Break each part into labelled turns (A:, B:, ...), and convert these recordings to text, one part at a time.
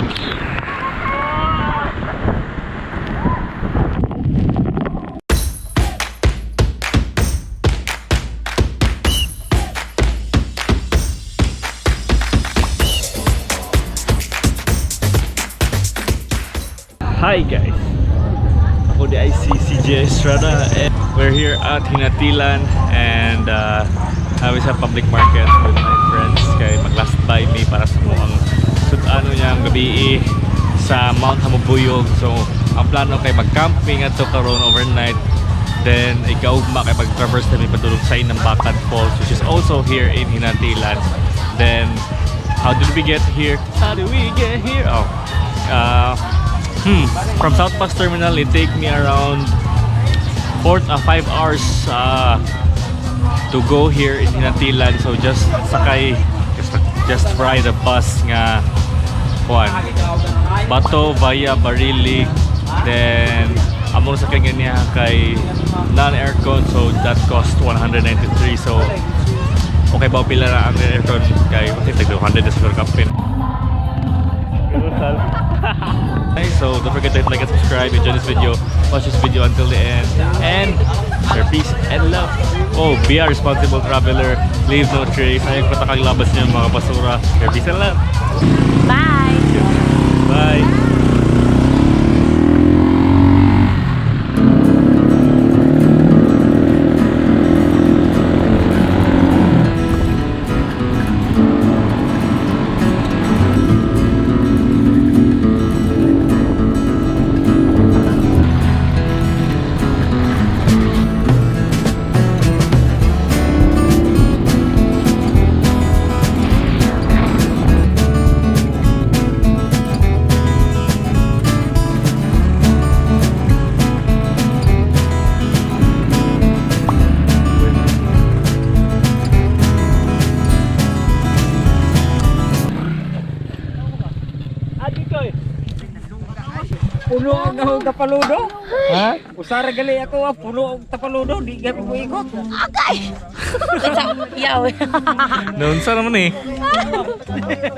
A: Hi guys! Ako di CJ Estrada and we're here at Hinatilan and kami sa public market with my friends kay mag-last buy me para sa mga sudano niyang gabi sa Mount Hamubuyog. So ang plano kay mag-camping at karon overnight, then ikaugma kay mag-traverse kami padulog sa inang Bacad Falls, which is also here in Hinatilan. Then how did we get here? From South Pass Terminal, it take me around 5 hours to go here in Hinatilan. So just sakay, just ride the bus nga Bato via Barili. Then among sa kanya niya kay non-aircon, so that cost 193. So okay ba pila na ang aircon kay matitag 100 na siguro kapin. So don't forget to hit like and subscribe, enjoy this video, watch this video until the end, and share peace and love. Oh, be a responsible traveler, leave no trace. Ayaw patakang labas niyo mga basura. Share peace and love.
B: Bye!
A: Bye!
C: Puno ang tapaludo? Ha? Usara gali ako puno ang tapaludo, di gabi mo ikot.
B: Agay! Yaw.
A: Naunsa naman eh.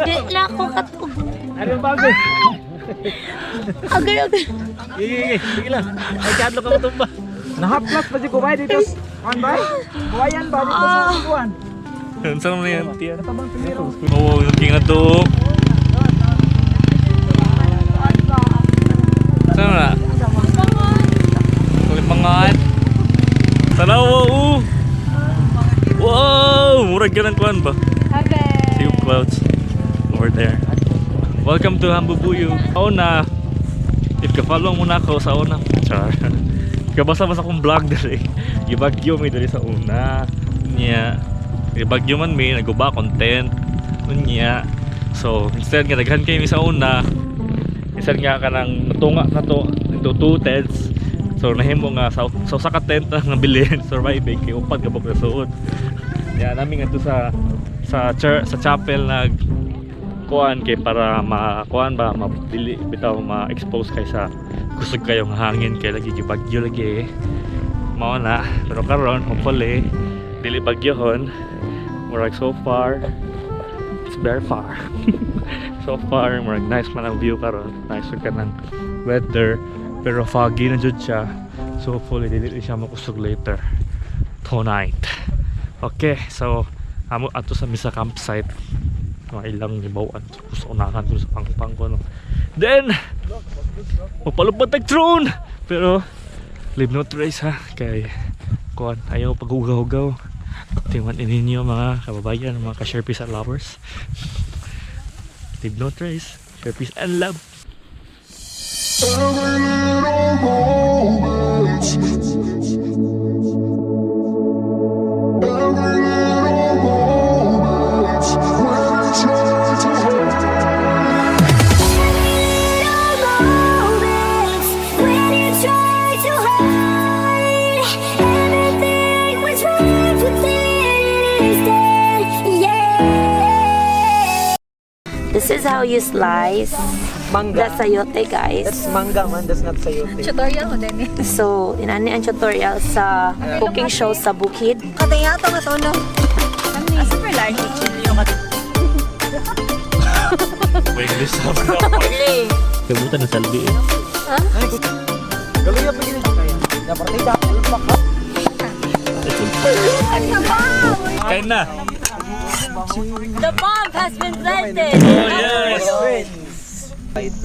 B: Di na ako katug.
C: Ano bago?
B: Agay.
C: Sige lang. Ay kadlo ka matumba. Nahaplas pa si Kubay dito. Kan bay? Buwayan ba dito sa buwan?
A: Naunsa naman yan, tiyan.
C: Katabang primero.
A: Oo, yung king na to. Saan na? Kulipangan. Sana wow! Wow! Murag ka ng kuhan ba? See you clouds over there. Welcome to Hamubuyog. Una, if ka-follow muna ako sa una. Char. Kabasa-basa kong vlog dali. Ibagyo may dali sa una. Nya. Ibagyo man may naguba content. Nya. So, instead nga daghan kayo sa una. Isan nga ka ng natunga na to into 2 tents. So nahimo nga sa ka tent nga bilhin surviving kay upat ka bug na suod. Ya namin nga to sa chapel nag kuan kay para makuan ba mabili bitaw ma-expose kay sa kusog kayong hangin kay lagi gibagyo lagi. Mao na pero karon hopefully dili bagyohon. Murag so far it's very far. So far, marag nice man ang view karon. Nice ka ng weather, pero foggy na jud siya. So hopefully dili siya makusog later tonight. Okay, so amo ato sa misa campsite. Mga ilang libawan sa unahan dun sa pangpang ko no. Then mapalupad tag drone, pero leave no trace ha kay kuan ayaw paghugaw-hugaw. Tingnan ninyo mga kababayan, mga ka-Sharpies and lovers. Leave no trace. Share peace and love.
B: This is how you slice
C: Mangga.
B: the sayote, guys.
C: That's mangga man, that's not sayote.
D: Tutorial mo din eh.
B: So, inani ang tutorial sa cooking show sa Bukid.
D: Kataya ito nga to, no? Super large.
A: Wait English sa kabutan ng salbi eh.
C: Galing yung pagiging kaya. Na partida.
A: Kain na.
B: The bomb has been planted!
A: Oh yes!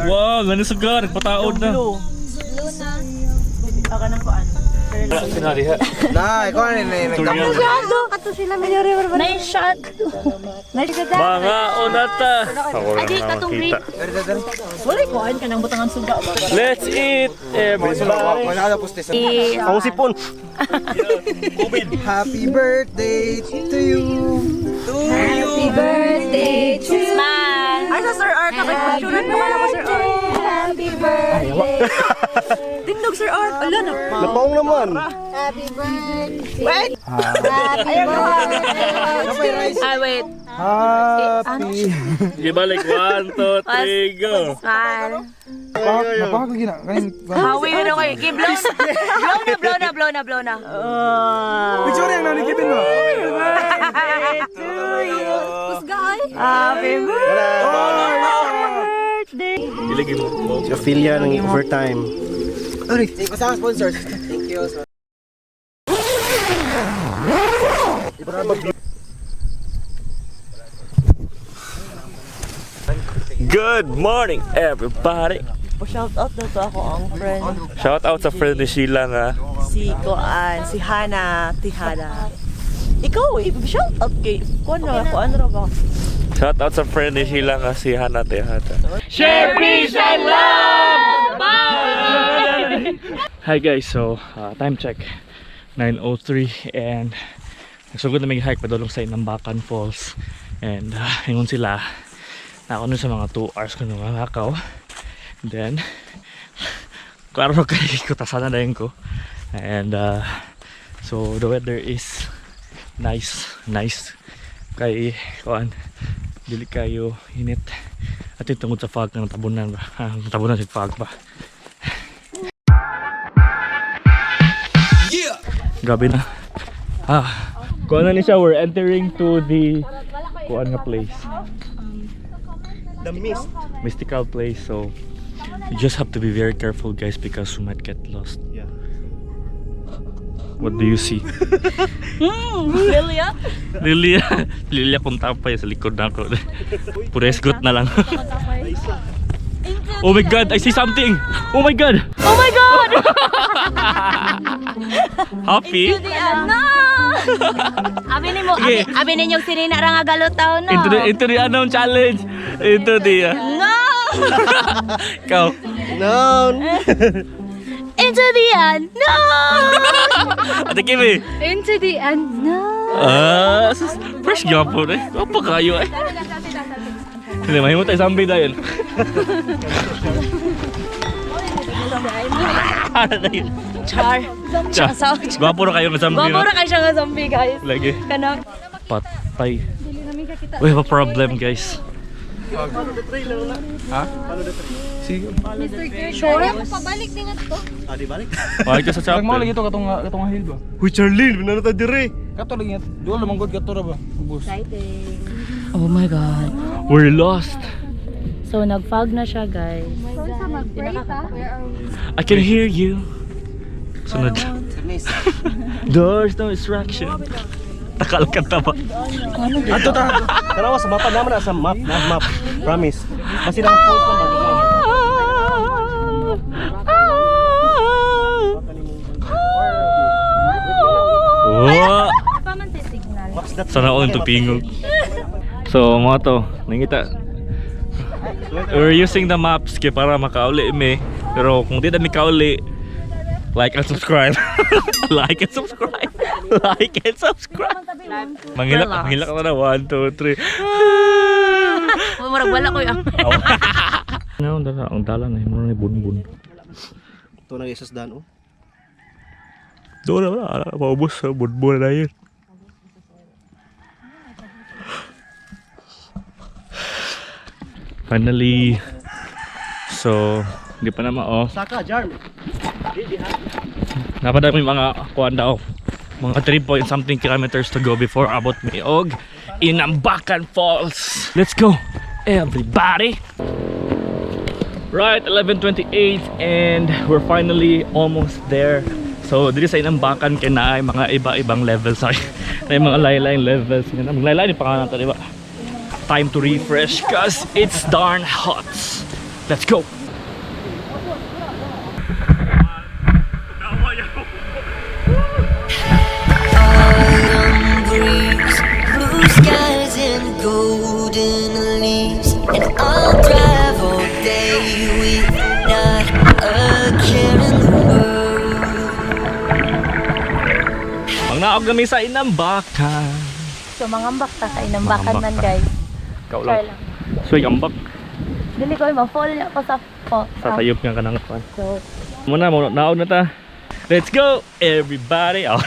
A: Wow, ganun sugar. Nagpataod na. Sinari ha.
C: Nah, ikaw na nagdamo.
D: Kato sila mayroon barbar.
B: Nice shot!
A: Mga onata.
B: Adi, katong green.
D: Wala ko ka nang butangan suga.
A: Let's eat everybody.
C: Wala na postes.
A: Ako sipon.
C: Happy birthday to you.
B: Happy birthday to Smile!
D: Ay, sa Sir Art, nakipagsunan na wala ko Sir Art.
B: Happy birthday!
D: Dingdog Sir Art, ala na.
C: Napaong naman.
B: Happy birthday!
D: Wait!
B: Happy birthday! Ay, wait.
C: Happy.
A: Gibalik 1, 2, 3, go.
B: Smile.
C: Napaka gina.
B: Hawi na ako eh. Give blow na. Blow na.
C: Picture yang nanikipin mo.
B: Pusgay. Happy birthday!
A: Ilagay mo.
E: Ophelia ng overtime.
C: Ari, kasama sponsors. Thank you.
A: Good morning everybody.
F: Shout out na to ako ang friend
A: Shout out sa friend ni Sheila nga.
F: si Koan, si Hana Tihada. Ikaw shout out kay Kuan ra ba?
A: Shout out sa friend ni Sheila nga si Hana Tejada. Share, peace, and love! Bye! Hi guys, so time check 9:03 and nagsugod na may hike padulong sa Inambakan Falls and hingon sila na ako nun sa mga 2 hours ko nung kakakaw. Then klaro kay kutasana na yun ko and so the weather is nice kay kuan dili kayo init at yung tungod sa fog ng tabunan ba tabunan sa fog ba grabe na kuan na ni siya, we're entering to the kuan nga place,
E: The mist.
A: mystical place, so you just have to be very careful guys because you might get lost.
E: Yeah.
A: What do you see?
B: Lilia?
A: Lilia kung tapay sa likod na ako. Puresgot na lang. Oh my god, I see something! Oh my god!
B: Oh my God!
A: Happy?
B: No! Abi ni mo, abi ninyong sinina ra nga galutaw no.
A: Into the unknown challenge. Into the
B: No!
A: Ikaw.
E: No.
B: Into the end. No!
A: Ate Kimi.
B: Into the end. No!
A: Fresh gapo eh. Apa kayo eh? Hindi, mahimot tayo zombie dahil. Ano na yun?
B: Char.
A: Char. Gwapo na kayo na zombie.
B: Gwapo ra kay siya nga zombie guys.
A: Lagi.
B: Kanang
A: Patay. We have a problem guys.
C: Sige.
B: sure pabalik din ato.
E: Di balik.
A: Bakit ka sa chapter?
C: Nagmao lagi to katong hill ba?
E: Huy, Charlene, binanata dire.
C: Kato lagi. Duol lamang god kato ra ba? Bus.
B: Oh my God.
A: We're lost.
B: So nag-fog na siya guys.
A: I can hear you. Sunod. There's no distraction. Takal ka ta ba?
E: Ato ta. Tarawa sa mapa naman sa map. Promise. Kasi nang post lang ba?
A: Wow. Sana all to pingog. So mga to, nangita. We're using the maps kaya para makauli mi. Pero kung di na mi kauli, like and subscribe. Like and subscribe. Like and subscribe. Mangilak ka na 1, 2, 3.
B: Murag wala ko yung
A: Ano ang dalan ay mura ni bunbun.
E: Ito nang isas daan oh.
A: Doon na wala, paubos sa bunbun na yun. Finally, so hindi pa naman
E: Saka, Jarm.
A: napadami mga kuwan daw, mga 3 point something kilometers to go before abot mi og Inambakan Falls. Let's go everybody. Right, 11:28 and we're finally almost there. So, dito sa Inambakan kay na ay mga iba-ibang levels. Sorry. Na mga laylay levels. Maglaylay ni pangalan to, di ba? Time to refresh cause it's darn hot. Let's go.
G: Autumn breeze, blue skies and golden leaves, and I'll drive all day with not a care in the world.
A: Ang naog kami sa Inambakan.
B: So mangambak ta sa Inambakan man guys.
A: Ikaw
B: Try
A: lang.
B: lang.
A: Suy ambak.
B: Dili ko ma-fall niya ko sa
A: Satayop nga ka ng kwan.
B: So,
A: Muna, naog na ta. Let's go, everybody. Oh.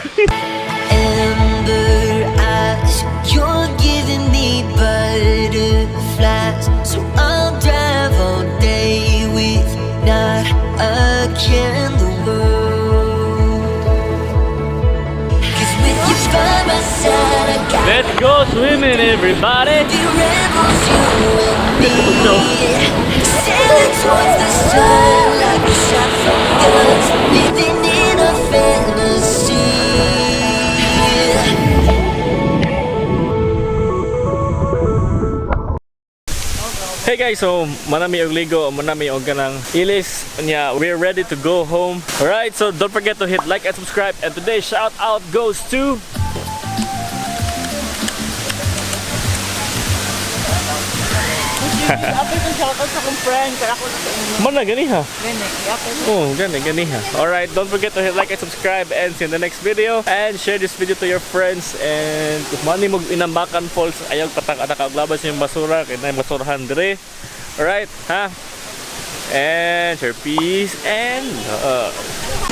G: Amber eyes, you're giving me butterflies, so I'll drive all day with not a care in the world. 'Cause with you by my side, I got
A: Let's go swimming, everybody.
G: the rebels, you and me. Sailing towards the sun like a shot from guns, living in a fantasy.
A: Hey guys, so manami og ligo, manami og kanang ilis. Yeah, we're ready to go home. Alright, so don't forget to hit like and subscribe. And today's shout out goes to
F: Apil kong shoutout sa akong friend. Kaya ako sa inyo.
A: Mana gani ha.
F: Gani. Apil.
A: Oh, gani ha. Alright, don't forget to hit like and subscribe and see you in the next video. And share this video to your friends. And kung mani mo Inambakan Falls, ayaw patak-atak yung basura. Kaya na yung basurahan dire. Alright, ha? And share peace and love.